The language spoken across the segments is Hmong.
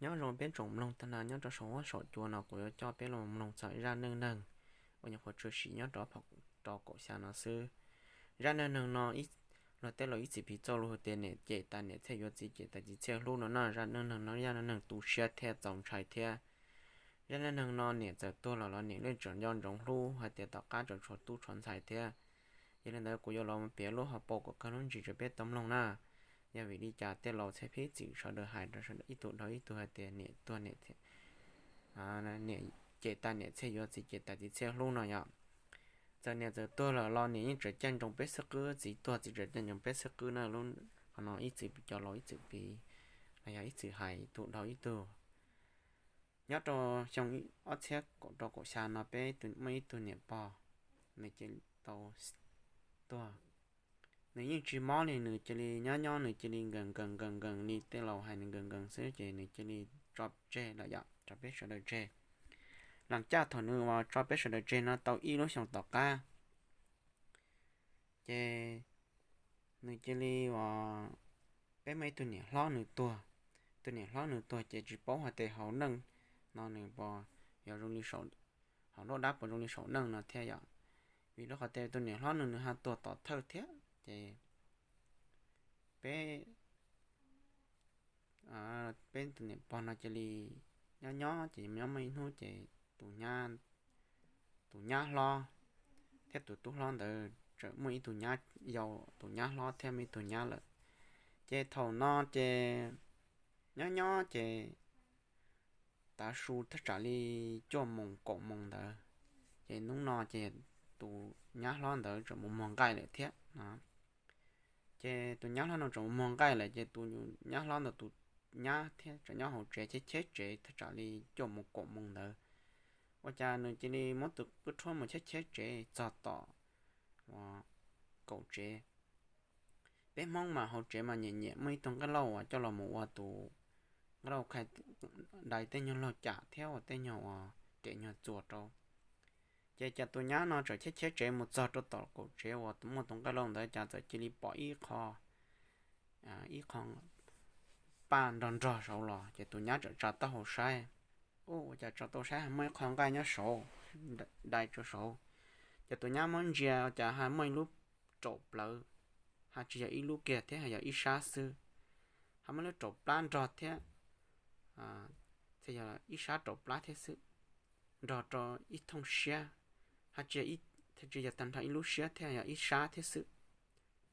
Nyob zoo peb tsoom mloog tag nrho nyob rau saum huab saum cua no, kuv yuav coj peb los mloog txog zaj neej neeg uas nyuam qhuav tshwm sim nyob rau rau kaum xya no xwb. Zaj neej neeg no luag tej laus ib txwm piv txoj lus tias niam cem tas niam txhiaj yuav, txiv cem tas txiv txhiaj hlub no na. Zaj neej neeg no zaj neej neeg tu siab thiab txaus ntshai thiab. Zaj neej neeg no niam txawm tuag lawm los niam yeej tseem nco ntsoov hlub hais tias tom qab tseem tshuav tub tshuav ntxhais thiab. Yog li ntawd kuv yuav los piav lub hauv paus kom kawg lub ntsis rau peb tau mloog na. Yog vim li cas tej laus thiaj pib txwm sawv daws hais rau ib tug dhau ib tug hais tias niam tuag niam, niam cem tas niam txhiaj yuav, txiv cem tas txiv txhiaj hlub no yom. Txawm niam txawm tuag lawm los niam yeej tseem caij ntsoov peb xwb qwb, txiv tuag txiv tseem caij ntsoov peb xwb qwb na. Qhov no ib txwm cov laus ib txwm piv los yog ib txwm hais ib tug dhau ib tug. Nyob rau xyoo ob txhiab kaum rau kaum xya no peb muaj ib tug niam pog, nws cia li tau tuag. Nws yeej tsis mob li, nws cia li nyob nyob nws cia li nkees nkees nkees nkees li tej laus hais, nws nkees nkees xwb ces nws cia li tso tseg lawm yom, tso peb sawv daws tseg. Las caj thaum nws uas tso peb sawv daws tseg no tau ib lub xyoos tom qab, ces nws cia li uas, peb muaj ib tug niam hlob nws tuag. Tus niam hlob nws tuag ces tsis paub hais tias hauv neej no nws puas yog zoo li, hauv nruab dab puas zoo li saum neej no thiab yom. Vim rau qhov tias tus niam hlob nws nws ho tuag tom thawj thiab ces peb peb tus niam pog no cia li nyob nyob ces nyob muaj ib hnub ces tus nyab hlob thiab tus tub hlob ntawd tseem muaj ib tug nyab yau, tus nyab hlob thiab muaj ib tug nyab lawm. Ces thaum no ces nyob nyob ces tav su thaj tsam li cuaj moos kaum moos ntawd, ces hnub no ces tus nyab hlob ntawd tseem mus muag nqaij lawm thiab no. Ces tus nyab hlob no tseem mus muag nqaij lawm ces tus nyab hlob ntawd tus nyab thiab tseem nyob hauv tsev cheb cheb tsev thaj tsam li cuaj moos kaum moos ntawd. Ua cas nws cia li muab tus qwb rhuab mus cheb cheb tsev txog tom kaum tsev. Peb Hmoob mas hauv tsev mas nyiam nyiam muaj ib tug nqaij lauj uas coj los mus ua tus nqaij lauj khai dai tej nyuag laug cam thiab ua tej nyuag uas kem nyuag txuas rau. Ces cas tus nyab no txawm cheb cheb tsev mus txog rau tom kaum tsev uas muaj tus nqaij lauj ntawd cas txawm cia li pom ib qho ib qho paj nrog nrog saud los ces tus nyab txawm tsa taub hau saib. Ua cas tsa taub hau saib ho muaj ib qho nqaij nyob saud, dai rau saud. Ces tus nyab muab ntsia cas ho muaj ib lub raum plawv, ho tsis yog ib lub kiag thiab ho yog ib sab xwb. Ho muaj lub raum plab nrog thiab, thiaj yog ib sab raum plab thiab xwb, nrog rau ib thooj siab, ho tsis yog tag nrho ib lub siab thiab yog ib sab thiab xwb.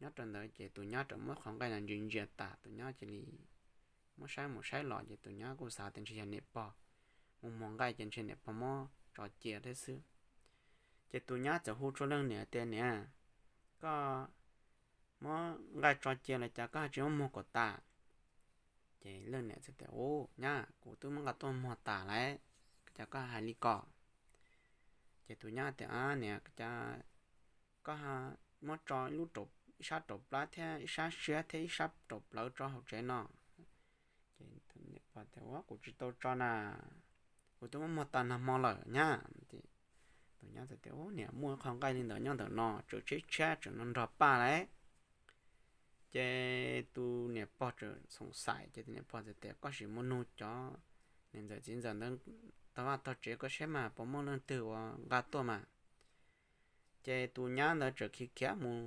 Nyob rau ntawd ces tus nyab txawm muab qhov nqaij no ntsia ntsia tas, tus nyab cia li muab saib mus saib los ces tus nyab kuj xav tias ntshe yog niam pog mus muag nqaij ces ntshe niam pog muab tso cia thiab xwb. Ces tus nyab txawm hu rau leej niam tias, Niam, koj muab nqaij tso cia los cas koj ho tsis muab muag kom tas? Ces leej niam txawm tias, Ub, nyab, kuv twb muab nqa tuaj muag tas lawm, cas koj hais li ko? Ces tus nyab tias, Ab niam, cas koj muab tso ib lub, ib sab raum plab thiab ib sab siab thiab ib sab raum plawv tso hauv tsev no? Ces niam pog tias, Ua, kuv tsis tau tso na, kuv twb muab muag tag nag hmo lawm nyab. Tus nyab txawm tias, Ub, niam, muaj qhov nqaij li ntawd nyob ntawm no tseem tshiab tshiab tseem nrog paj lawm. Ces tus niam pog txawm xoom xaim ces tus niam pog txawm tias, Koj sim mus nug cov niam ntxawm txiv ntxawm ntawd tog vaj tog tsev koj saib mas puas muaj leej twg uas nqa tuaj mas. Ces tus nyab ntawd txawm khiav khiav mus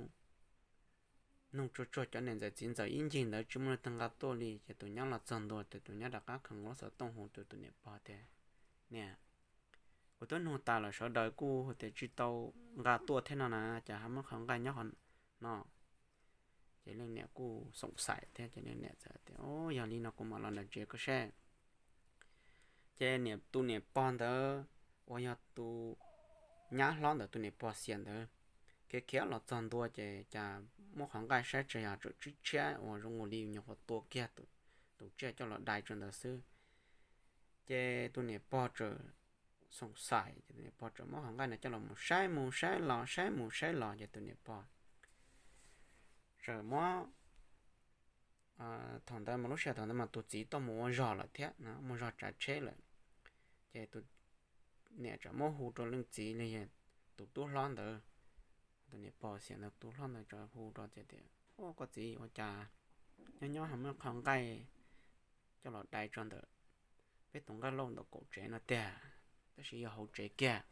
nug tsuag tsuag cov niam ntxawm txiv ntxawm ib ncig ntawd tsis muaj leej twg nqa tuaj li. Ces tus nyab los txog ntua ces tus nyab rov qab khaws lub xov tooj hu tus, tus niam pog tias, Niam, kuv twb nug tas lawm sawv daws kuj tias tsis tau nqa tuaj thiab no na, cas ho muaj qhov nqaij nyob qhov no? Ces leej niam kuj xoom xaim thiab ces leej niam txawm tias, Yog li no kuv mam los ntawm tsev koj saib. Ces tus niam pog ntawd uas yog tus nyab hlob ntawd tus niam pog xiam ntawd khiav khiav los txog ntua ces cas muab qhov nqaij saib tsis yog, tseem tshiab tshiab uas zoo li nyuam qhuav tua kiag tus tsiaj coj los dai rau ntawd xwb. Ces tus niam pog txawm xoom xaim ces tus niam pog txawm muab qhov nqaij no coj los mus saib mus saib los saib mus saib los ces tus niam pog txawm muab, thaum ntawd mas lub sij hawm thaum ntawd mas tus txiv tuaj mus ua zog lawm thiab, mus zog tsav tsheb lawm. Ces tus niam txawm muab hu rau leej txiv li tus tub hlob ntawd, tus niam pog xiam ntawd tus tub hlob ntawd txawm hu rau tias, Ua koj txiv, ua cas nyob nyob ho muaj qhov nqaij coj los dai tso ntawm peb tus nqaij lauj ntawm kaum tsev no tiag, tab sis yog hauv tsev kiag.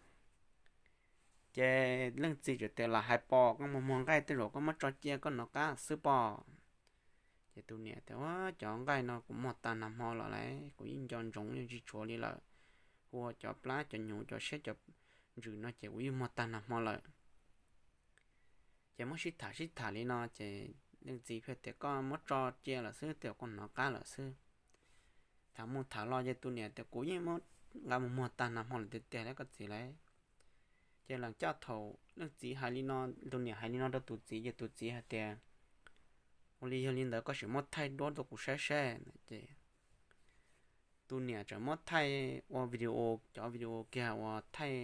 Ces leej txiv txawm tias, Lam hais pom koj muag muag nqaij tej zaum koj muab tso cia koj hnov qab xwb pob. Ces tus niam tias, Ua, cov nqaij no kuv muag tag nag hmo los lawm, kuv yeej nco ntsoov yeej tsis tshuav li lawm. Hu ua cov plab cov hnyuv cov siab cov ntsws no ces kuv yeej muag tag nag hmo lawm. Ces muab sib tham sib tham li no ces leej txiv pheej tias, Koj muab tso cia lawm xwb, tej zaum koj hnov qab lawm xwb. Tham mus tham los ces tus niam tias, Kuv yeej muab nqa mus muag tag nag hmo lawm tiag tiag lauj koj txiv lauj. Ces leej caj thaum leej txiv hais li no, tus niam hais li no rau tus txiv ces tus txiv hais tias, Ua li yog li ntawd koj sim muab thaij duab rau kuv saib seb. Ces tus niam txawm muab thaij ua video, cov video kiag uas thaij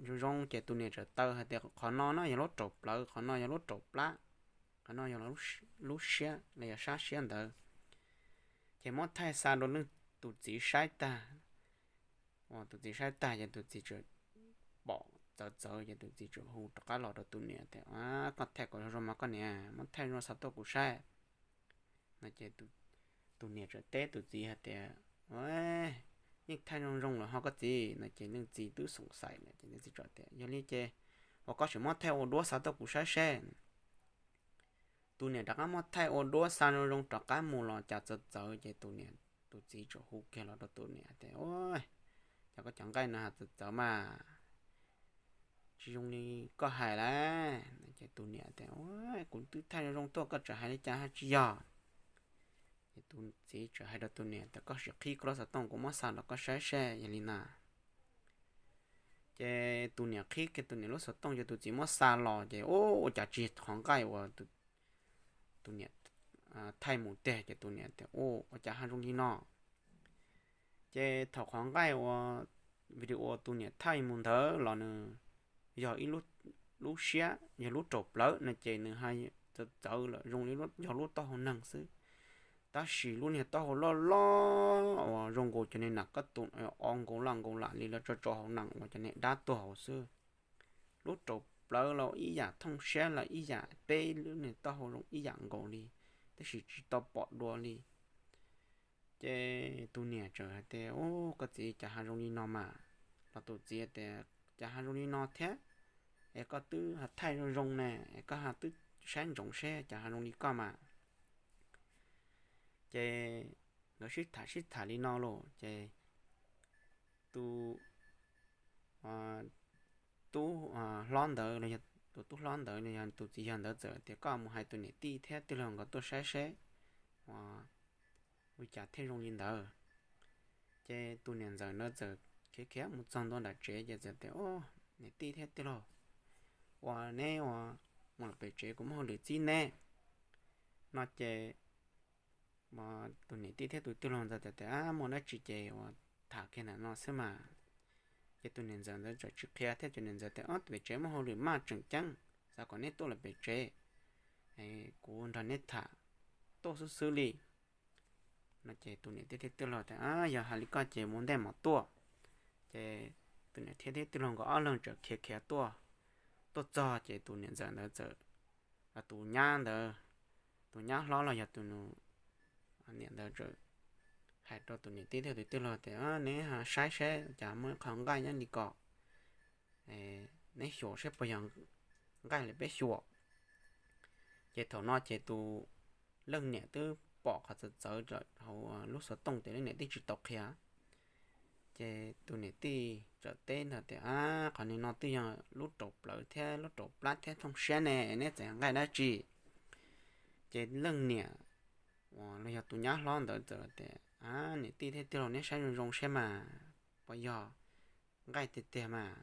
zoo zoo ces tus niam txawm taw hais tias, Qhov no no yog lub raum plawv, qhov no yog lub raum plab, qhov no yog lub siab los yog sab siab ntawd. Ces muab thaij xa rau leej tus txiv saib tag. Tus txiv saib tag ces tus txiv txawm pom txawv txawv ces tus txiv txawm hu rov qab los rau tus niam tias, Koj thaij kom zoo zoo mas koj niam, muab thaij zoo xa tuaj kuv saib. No ces tus niam txawm teb tus txiv hais tias, Yeej thaij zoo zoo lawm ho koj txiv. No ces leej txiv twb xoom xaim lawm ces leej txiv txawm tias, Yog li ces ua koj sim muab thaij ua duab xa tuaj kuv saib seb. Tus niam rov qab muab thaij ua duab xa zoo zoo rov qab mus los cas txawv txawv ces tus niam, tus txiv txawm hu kiag los rau tus niam tias, Ua, cov koj cov nqaij no txawv txawv mas tsis zoo li koj hais lauj. Ces tus niam tias, Kuv twb thaij zoo zoo tuaj koj tseem hais li cas hais tsis yog. Ces tus txiv txawm hais rau tus niam tias, Koj sim qhib koj lub xov tooj kuv muab xa los koj saib seb yog li na. Ces tus niam qhib kiag tus niam lub xov tooj ces tus txiv muab xa los ces ua cas tsis qhov nqaij uas tus niam thaij mus tiag ces tus niam tias, Ua cas ho zoo li no? Ces thaum qhov nqaij uas video tus niam thaij mus ntawd los nws yog ib lub siab, yog lub raum plawv no ces nws txawv txawv lawm zoo li yog lub taub hau neeg xwb. Tab sis lub niag taub hau loj loj uas zoo nkaus cov niag nam kab tus o nkaus laj nkaus lam li lawv tso tso hauv nees uas cov niag dab tuag hauv xwb. Lub raum plawv los ib yam, thooj siab los ib yam, peb lub niag taub hau zoo ib yam nkaus li, tab sis tsis tau pom dua li. Ces tus niam txawm hais tias, Ub, koj txiv, cas ho zoo li no mas? Los tus txiv tias, Cas ho zoo li no thiab? Es koj twb ho thaij zoo zoo ne, es koj ho twb saib ntsoov seb cas ho zoo li koj mas. Ces nkawd sib tham sib tham li no los ces tus tub hlob ntawd los yog tus tub hlob ntawd los yog tus txiv yawg ntawd txawm tias, Koj mus hais tus niam tij thiab tij laug nkawd tuaj saib seb ua cas thiaj zoo li ntawd. Ces tus niam ntxawm ntawd txawm khiav khiav mus txog ntua nram tsev ces txawm tias, Ub, niam tij thiab tij laug, ua neb ua mus lawm pem tsev kuv muaj hauj lwm txib neb. No ces tus niam tij thiab tus tij laug ntawd txawm tias, Muaj dab tsi ces ua tham kiag ntawm no xwb mas. Ces tus niam ntxawm ntawd txawm tsis qhia thiab, tus niam ntxawm tias, Ob, pem tsev muaj hauj lwm maj tseem ceeb, xav kom neb tuaj lawm pem tsev, kuv nrog neb tham tuaj xwb xwb li. No ces tus niam tij thiab tij laug tias, Yog hais li koj ces mus ntej mov tuaj. Ces tus niam thiab tij laug nkawd ob leeg txawm khiav khiav tuaj. Tuaj txog ces tus niam ntxawm ntawd txawm, tus nyab ntawd, tus nyab hlob los yog tus niam ntawd txawm hais rau tus niam tij thiab tus tij laug tias, Neb saib seb cas muaj ib qho nqaij nyob li ko, neb xyuas seb puas yog nqaij li peb xyuas. Ces thaum no ces tus leej niam twb pom qhov txawv txawv hauv lub xov tooj ces leej niam twb tsis tau qhia. Ces tus niam tij txawm teb ntawd tias, Qhov no twb yog lub raum plawv thiab lub raum plab thiab thooj siab ne, neb txawm nqaij dab tsi? Ces leej niam uas los yog tus nyab hlob ntawd txawm tias, Niam tij thiab tij laug, neb saib zoo zoo seb mas puas yog nqaij tiag tiag mas.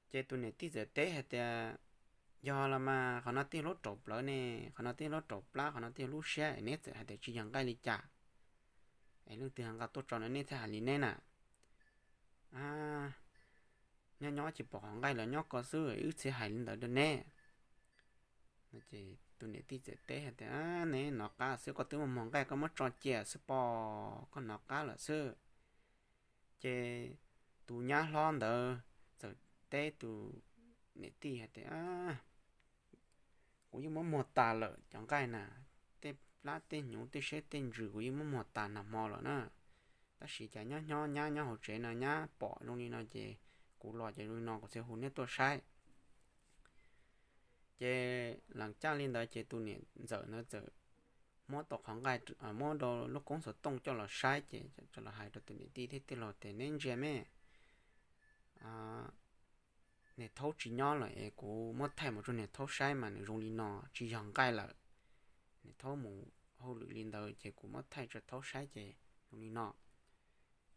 Ces tus niam tij txawm teb hais tias, Yog los mas, qhov no twb yog lub raum plawv ne, qhov no twb yog lub raum plab, qhov no twb yog lub siab, neb txawm hais tias tsis yog nqaij li cas? Es leej twg nqa tuaj tso no neb thiaj hais li neb na? Nyob nyob tsis pom qhov nqaij los nyob ko xwb, wb txhij hais li ntawd rau neb. Ces tus niam tij txawm teb hais tias, Neb hnov qab xwb, koj twb muag muag nqaij koj muab tso cia xwb pob, koj hnov qab lawm xwb. Ces tus nyab hlob ntawd txawm teb tus niam tij hais tias, Kuv yeej muab muag tas lawm cov nqaij na, tej plab tej hnyuv tej siab tej ntsws kuv yeej muab muag tas nag hmo lawm na. Tab sis cas nyob nyob nyab nyob hauv tsev no nyab pom zoo li no ces kuv los ces zoo li no kuv thiaj hu neb tuaj saib. Ces lees caj li ntawd ces tus niam ntxawm ntawd txawm muab tau qhov nqaij, muab rau lub koob xov tooj coj los saib ces los hais rau tus niam tij thiab tij laug tias neb ntsia me, niam thaub tsis nyob lawm es kuv muab thaij mus rau niam thaub saib mas nws zoo li no tsis yog nqaij lawm. Niam thaub mus hauj lwm li ntawd ces kuv muab thaij rau thaub saib ces zoo li no.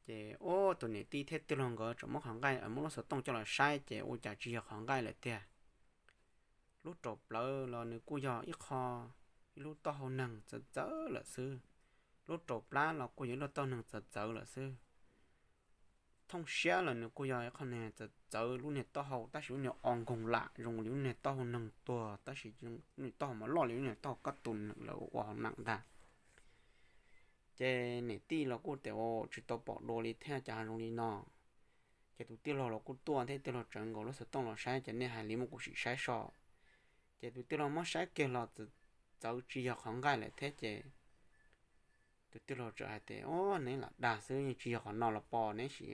Ces ua tus niam tij thiab tij laug nkawd tseem muab qhov nqaij, muab lub xov tooj coj los saib ces ua cas tsis yog qhov nqaij lawm tiag. Lub raum plawv los nws kuj yog ib qho, ib lub taub hau neeg txawv txawv lawm xwb. Lub raum plab los kuj yog ib lub taub hau neeg txawv txawv lawm xwb. Thooj siab los nws kuj yog ib qho neeg txawv txawv lub niag taub hau tab sis lub niag o nkoog lam zoo li lub niag taub hau neeg tuag tab sis lub niag taub hau mas loj li lub niag taub hau kab tus lawv ua hauv neem ntag. Ces niam tij los kuj tias tsis tau pom dua li thiab cas zoo li no. Ces tus tij laug los kuj tuaj thiab tij laug tsawv nkaus lub xov tooj los saib ces nej hais li muab kuv sim saib so. Ces tus tij laug muab saib kiag los txawv tsis yog qhov nqaij lawm thiab ces tus tij laug txawm hais tias o, neb lam dag xwb yeej tsis yog qhov no los pom neb sim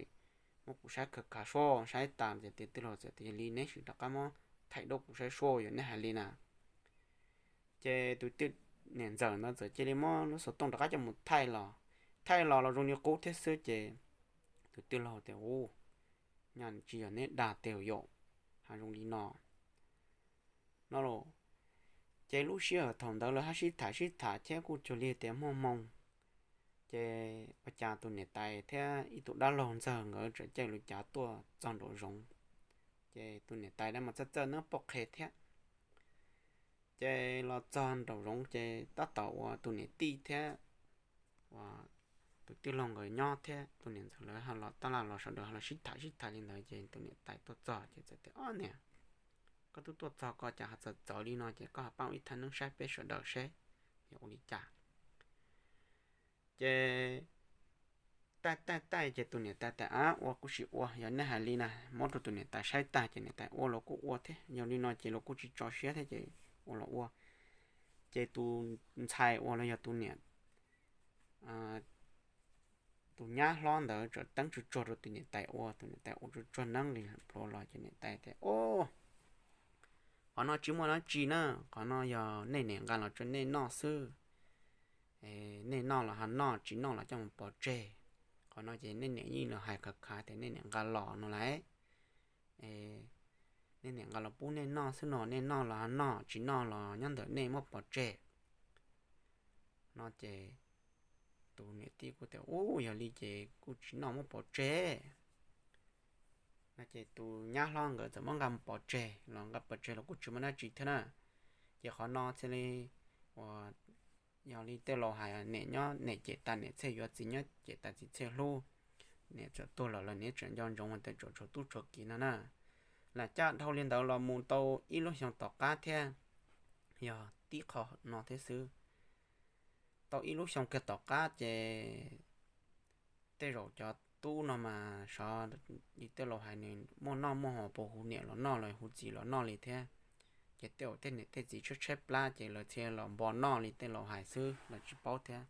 muab kuv saib khav khav suab saib tas ces tus tij laug txawm tias yog li neb sim rov qab muab thaij dua kuv saib suab yog neb hais li na. Ces tus niam ntxawm ntawd txawm cia li muab lub xov tooj rov qab coj mus thaij los, thaij los los zoo li qub thiab xwb ces tus tij laug tias u, nyob tsis yog neb dag tiag yom, ha zoo li no no los. Ces lub sij hawm thaum ntawd lawv hab sib tham sib tham thiab kuj cuag li tias muaj hmoo, ces ua cas tus niam tais thiab ib tug dab laug ntxawg nkawd txawm caij lub cav tuaj txog nraum zoov. Ces tus niam tais lawv mas txawj txawj neeb poj qhe thiab. Ces los txog nraum zoov ces tab tom uas tus niam tij thiab tus tij laug nkawd nyob thiab tus niam ntxawm lawv los tab laj los sawv daws los sib tham sib tham li ntawd ces tus niam tais tuaj txog ces txawm tias o niam, koj twb tuaj txog koj cas ho txawv txawv li no ces koj ho pab ib thaj neeb saib peb sawv daws seb yog ua li cas. Ces taij taij taij ces tus niam tais tias a ua kuj sim ua yog nej hais li na, muab rau tus niam tais saib tag ces niam tais ua los kuj ua thiab yog li no ces los kuj tsis tso siab thiab ces ua los ua. Ces tus ntxhais uas los yog tus niam tus nyab hlob ntawd txawm teeb tsuag tsuag rau tus niam tais ua, tus niam tais ua tsuag tsuag neeb li plhuav los ces niam tais tias o, qhov no tsis muaj dab tsi na, qhov no yog nej niam nqa los rau nej noj xwb. Nej noj los ho noj, tsis noj los coj mus pov tseg. Qhov no ces nej niam yeej los hais khav khav tias nej niam nqa los no lauj. Nej niam nqa los pub nej noj xwb no, nej noj los ho noj, tsis noj los nyob ntawm nej muab pov tseg no ces tus niam tij kuj tias u, yog li ces kuj tsis noj muab pov tseg no ces tus nyab hlob nkawd txawm muab nqa mus pov tseg los nqa pov tseg los kuj tsis muaj dab tsi thiab na. Ces qhov no thiaj li uas yog li tej laus hais niam nyob niam cem tas niam txhiaj yuav, txiv nyob cem tas txiv txhiaj hlub. Niam txawm tuag lawm los niam tseem nco ntsoov tias tseem tshuav tub tshuav kiv no na. Lam caj dhau li ntawd los mus tau ib lub xyoo tom qab thiab, yog tib qho no thiab xwb. Tau ib lub xyoo kiag tom qab ces tej zaum cov tub no mas xyov li tej laus hais nws muaj noj muaj haus puas hu niam los noj los hu txiv los noj li thiab. Ces tej zaum tej niam tej txiv tshaib tshaib plab ces lawv thiaj los npo noj li tej laus hais xwb los tsis paub thiab.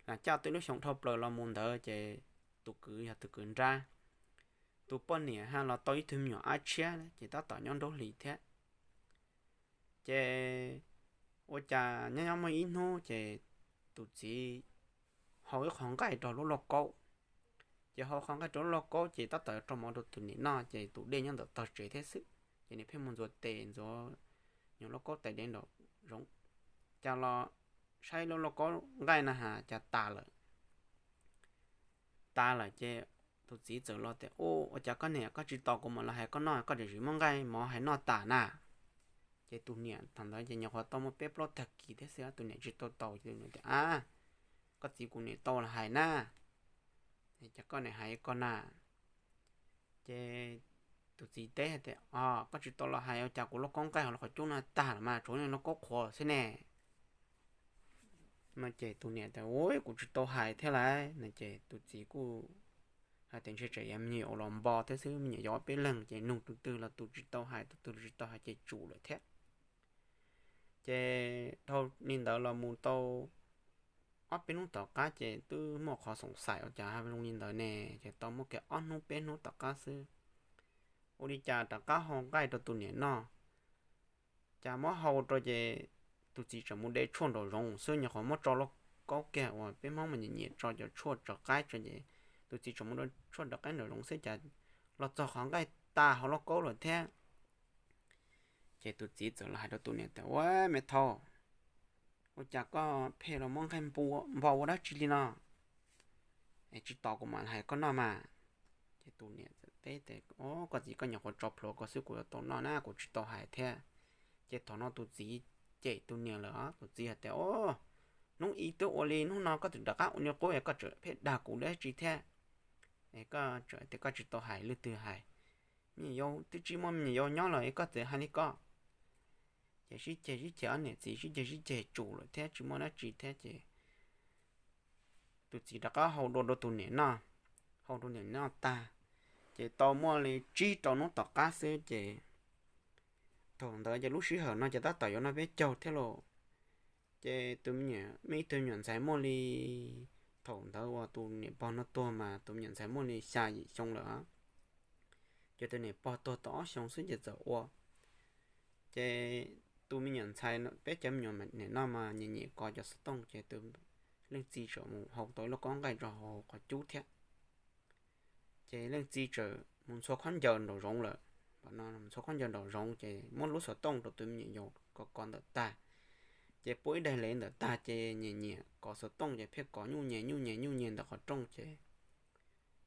Lam caj tau ib lub xyoo dhau plaws los mus ntawd ces tus kwv yog tus kwv nrab, tus poj niam ha los tau ib tug me nyuam ab tshiab ces tab tom nyob nruab hlis thiab. Ces ua cas nyob nyob muaj ib hnub ces tus txiv hau ib qho nqaij rau lub lauj kaub. Ces hau qho nqaij rau lub lauj kaub ces tab tom rau mov rau tus niam noj ces tus dej nyob ntawm tog tsev thiab xwb. Ces nws pheej mus ntxuav tes ntxuav nyuag lauj kaub tais dev nraum zoov, cas los saib lub lauj kaub nqaij na has cas tas lawm. Tas lawm ces tus txiv txawm los tias u, ua cas koj niam koj tsis tos kuv mam los hais koj noj, koj tseem muab nqaij mov hais noj tas na. Ces tus niam thaum ntawd ces nyuam qhuav tau muaj peb plaub tag kis thiab xwb, tus niam tsis tau taus ces tus niam tias a, koj txiv kuv niam tau los hais na, cas koj niam hais koj na. Ces tus txiv teb hais tias o, koj tsis tau los hais ua cas kuv lauj kaub nqaij hauv qhov cub no tag lawm mas tshuav lauj kaub qhuav xwb ne. No ces tus niam tias u, kuv tsis tau hais thiab lauj no ces tus txiv kuj hais tias ntshe tseem yog me nyuam ua los npo thiab xwb, me nyuam yog ob peb leeg ces nug tus twg los tus tsis tau hais, tus twg los tsis tau hais ces tsum lawm thiab. Ces dhau li ntawd los mus tau ob peb hnub tom qab ces twb muaj qhov xoom xaim ua cas zoo li ntawd ne, ces tau muaj kiag ob hnub peb hnub tom qab xwb, ua li cas rov qab hau nqaij rau tus niam noj. Cas muab hau rau ces tus txiv tseem mus de tshuaj nraum zoov xwb, nyuam qhuav muab tso lauj kaub kiag uas peb Hmoob mas nyiam nyiam tso cov tshuaj rov qaib tso ces tus txiv tseem mus de tshuaj rov qaib nraum zoov xwb cas los txog qhov nqaij tas hauv lauj kaub lawm thiab. Ces tus txiv txawm los hais rau tus niam tias, Ua me thau, ua cas koj pheej los muab nqaij npo ua dab tsi li no? Es tsis tos kuv mam hais koj noj mas. Ces tus niam txawm teb tias, Koj txiv, koj nyuam qhuav tso plhuav ko xwb, kuv yuav tau noj na, kuv tsis tau hais thiab. Ces thaum no tus txiv cem tus niam lawm, tus txiv hais tias, Hnub ib twb ua li, hnub no koj twb rov qab ua li qub es koj tseem pheej dag kuv dab tsi thiab? Es koj tseem tias koj tsis tau hais, leej twg hais? Me nyuam yaus twb tsis muaj me nyuam yaus nyob los es koj txawm hais li koj. Ces sib ceg sib ceg, ob niam txiv sib ceg sib ceg tsum lawm thiab tsis muaj dab tsi thiab ces tus txiv rov qab hau dua rau tus niam noj. Hau rau niam noj tag, ces tau muaj li tsib rau hnub tom qab xwb ces thaum ntawd ces lub sij hawm no ces tab tom yuav noj peb caug thiab lauj. Ces tus me nyuam, ib tug me nyuam ntxhais muaj li, thaum ntawd uas tus niam pog no tuag mas tus me nyuam ntxhais muaj li xya yim xyoo lawm. Ces tus niam pog tuag tau ob xyoo xwb ces txawm ua. Ces tus me nyuam ntxhais, peb cov me nyuam niam no mas nyiam nyiam kov cov xov tooj ces tus leej txiv txawm mus hau tau ib lub kaub nqaij rau hauv qhov cub thiab. Ces leej txiv txawm mus ntxhua khaub ncaws nraum zoov lawm. Mus ntxhua khaub ncaws nraum zoov ces muab lub xov tooj rau tus me nyuam yaus kov kov ntawm tag. Ces pub ib daim lev ntawm tag ces nyiam nyiam kov xov tooj ces pheej kov nyuj nyem nyuj nyem nyuj nyem ntawm qhov rooj ces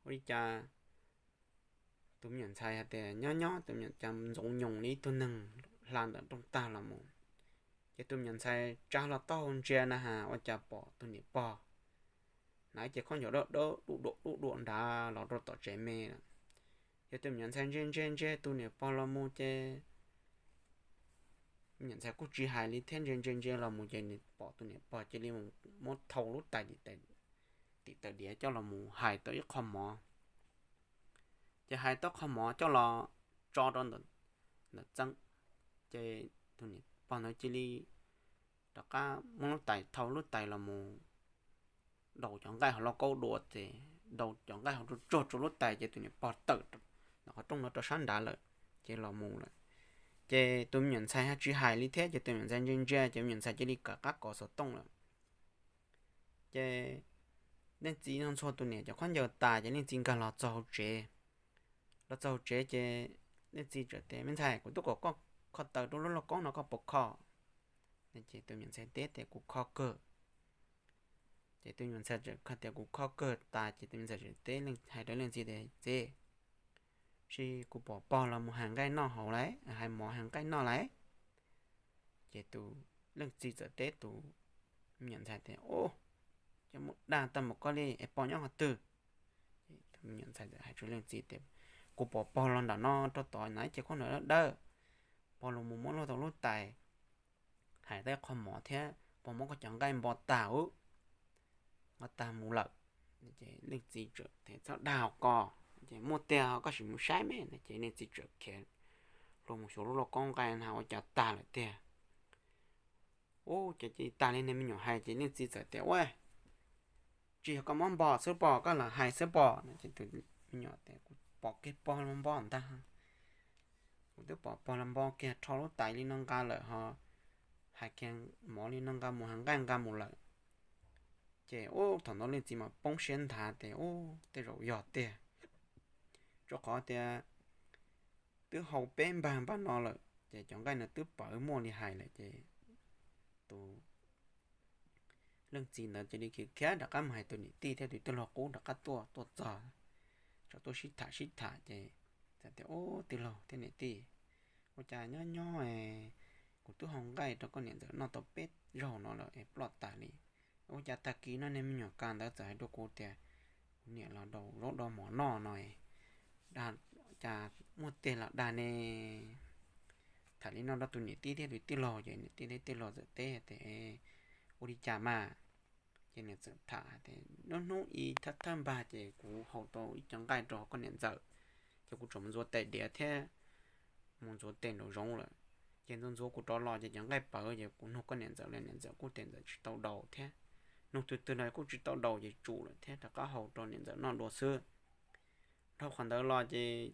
ua li cas tus me nyuam ntxhais hais tias nyob nyob tus me nyuam cas ntxoov nyoos li ib tug neeg hla ntawm rooj tag los mus. Ces tus me nyuam ntxhais tsa hlo taub hau ntsia na has ua cas pom tus niam pog hnav cev khaub ncaws dawb dawb duj duam duj duam nrad los rau tom tsev me lawm. Ces tus me nyuam ntxhais ntsia ntsia ntsia tus niam pog los mus ces me nyuam ntxhais kuj tsis hais li thiab, ntsia ntsia ntsia los mus ces pom tus niam pog cia li muab thau lub tais tim taws diav coj los mus hais tau ib qho mov. Ces hais tau qho mov coj los tso rau ntawm txeeb, ces tus niam pog ntawd cia li rov qab muab lub tais, thau lub tais los mus daus cov nqaij hauv lauj kaub dua ces daus cov nqaij hauv tsuag tsuag rau lub tais ces tus niam pog tawm ntawm qhov rooj no rau sab nrad lawm, ces los mus lawm. Ces tus me nyuam ntxhais ho tsis hais li thiab ces tus me nyuam ntxhais ntsia ntsia ces me nyuam ntxhais cia li kawm qab kov xov tooj lawm. Ces leej txiv no ntxhua tus niam cov khaub ncaws tas ces leej txiv nkag los txog hauv tsev. Los txog hauv tsev ces leej txiv txawm tias, Me ntxhais, kuv twb kom koj kho taws rau lub lauj kaub no koj puas kho? Ces tus me nyuam ntxhais teb tias, Kuv kho kawg. Ces tus me nyuam ntxhais txawm kho tias, Kuv kho kawg tas ces tus me nyuam ntxhais txawm teb, hais rau leej txiv tias, Txiv, tab sis kuv pom pog los mus hais nqaij noj hauv lawm, hais mov hais nqaij noj lawm. Ces tus leej txiv txawm teb tus me nyuam ntxhais tias, Ub, coj mus dag tau mus koj li es pog nyob qhov twg? Tus me nyuam ntxhais hais rau leej txiv tias, Kuv pom pog los nram no rau tod na, ces khaub ncaws dawb dawb, pog los mus muab luaj tau lub tais, hais tau qho mov thiab pog muab koj cov nqaij npo tag ub, nqo tag mus lawm. Ces leej txiv txawm tias, Txhob dag os koj, ces muaj tiag koj sim mus saib me. Ces leej txiv txawm khiav los mus xyuas lub lauj kaub nqaij na ua cas tag lawm tiag. Ub, ces cia li tag li niag me nyuam hais ces leej txiv txawm tias, Ua, tsis yog koj muab npo xwb pog, koj lam hais xwb pog. Ces tus me nyuam tias, Kuv pom kiag pog los npo ntag, kuv twb pom pog los npo kiag rho lub tais li no nqa lawm ho hais kiag mov li no nqa mus hais nqaij nqa mus lawm. Ces ub, thaum ntawd leej txiv mas poob siab nthav tias, Ub, tej zaum yog tiag, rau qhov tias twb hau peb npag npaj no lawm ces cov nqaij no twb pawv muaj li hais lawm. Ces tus leej txiv ntawd cia li khiav khiav rov qab mus hais tus niam tij thiab tus tij laug qub rov qab tuaj, tuaj txog, txawm tuaj sib tham sib tham ces txawm tias, Ub, tij laug thiab niam tij, ua cas nyob nyob kuv twb hau nqaij rau koj niam ntxawm noj tau peb zaug no lawm es ploj tas li. Ua cas tag kis no niag me nyuam kas ntawd txawm hais rau kuv tias kuv niam los daus zaub daus mov noj no, cas muaj tiag los dag ne? Tham li no rau tus niam tij thiab tus tij laug ces niam tij thiab tij laug txawm teb tias, Ua li cas mas? Ces nws txawm tham tias, Hnub hnub ib thawj thawj npag ces kuv hau tau ib co nqaij rau koj niam ntxawm, ces kuv tseem mus ntxuav tes diav thiab mus ntxuav tes nraum zoov lawm. Ces ntxuav ntxuav kuv rov los ces cov nqaij pawv ces kuv nug koj niam ntxawm los niam ntxawm kuj tias ntxawm tsis tau daus thiab, nug twg twg no kuj tsis tau daus ces tsum lawm thiab rov qab hau rau niam ntxawm noj dua xwb. Dhau qhov ntawd los ces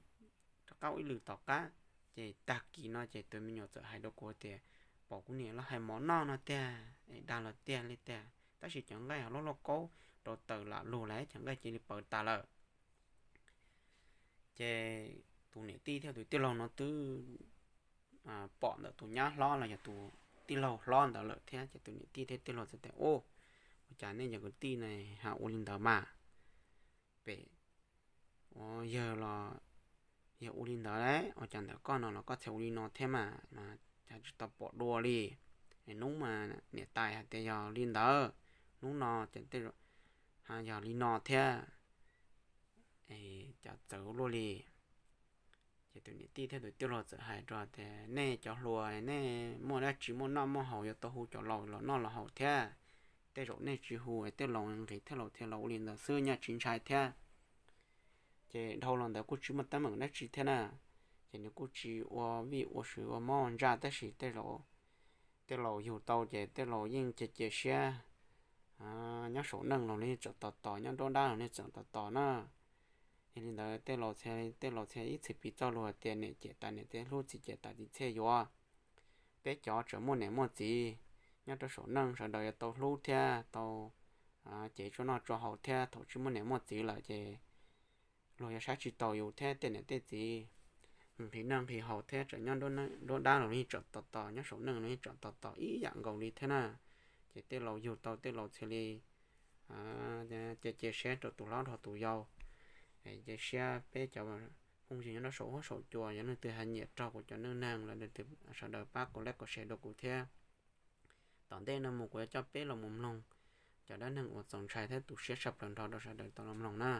rov qab ua ib lwm tom qab, ces tag kis no ces tus me nyuam txawm hais rau kuv tias, pom kuv niam los hais mov noj no tiag es dag los tiag li tiag, tab sis cov nqaij ho loj loj kaub rau taws lam lug lawm, cov nqaij cia li pawv tas lawm. Ces tus niam tij thiab tus tij laug no twb pom ntawm tus nyab hlob los yog tus tij laug hlob ntawd lawm thiab, ces tus niam tij thiab tij laug txawm tias, u, ua cas nej cov kwv tij ne ho ua li ntawd mas? Pem ua yawg los yog ua li ntawd, ua cas ntawm koj no los koj txhia ua li no thiab mas, cas tsis tau pom dua li? Hnub mas niam tais hais tias yog li ntawd, hnub no ces yog li no thiab, cas txawv luaj li. Ces tus niam tij thiab tus tij laug txawm hais rau tias, nej cov hluas, nej muaj dab tsi muaj noj muaj haus yuav tau hu cov laus los noj los haus thiab. Tej zaum nej tsis hu, tej laus nqis thiab laus thiaj los ua li ntawd xwb, nyaj tsis ntshai thiab. Ces dhau los ntawd kuj tsis muaj teeb meem dab tsi thiab na. Ces nws kuj tsis ua vij ua sw ua mob ntsa, tab sis tej laus yug tau ces tej laus yeej cia cia siab. Nyob saum neej los nej tseem tos tos, nyob nruab dab los nej tseem tos tos na. Yog li ntawd tej laus txhia, tej laus txhia ib txhis piv txoj lus hais tias niam cem tas niam txiv hlub, txiv cem tas txiv txhiaj yuav. Peb cov tseem muaj niam muaj txiv nyob rau saum neej, sawv daws yuav tau hlub thiab tau cev tsuas noj tsuas haus thiab. Thaum tsis muaj niam muaj txiv lawm ces luag yuav saib tsis taus yus thiab tej niam tej txiv, nqhis noj nqhis haus thiab tseem nyob nruab dab los yeej tseem tos tos, nyob saum neej los yeej tseem tos tos ib yam nkaus li thiab na. Ces tej laus yug tau tej laus txhia li cia cia siab rau tus hlob dhau tus yau. Cia siab peb cov phooj ywg nyob rau saum huab saum cua, yog leej twg hais nyiam raug kuv cov neej neeg los sawv daws pab kuv like, kuv share rau kuv thiab. Tom ntej no mus kuv yuav coj peb los mus mloog cov dab neeg uas txaus ntshai thiab tu siab tshaj plaws nrho rau sawv daws tau los mloog na.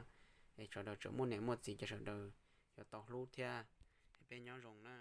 Es sawv daws tseem muaj niam muaj txiv ces sawv daws yuav tau hlub thiab. Es peb nyob zoo na.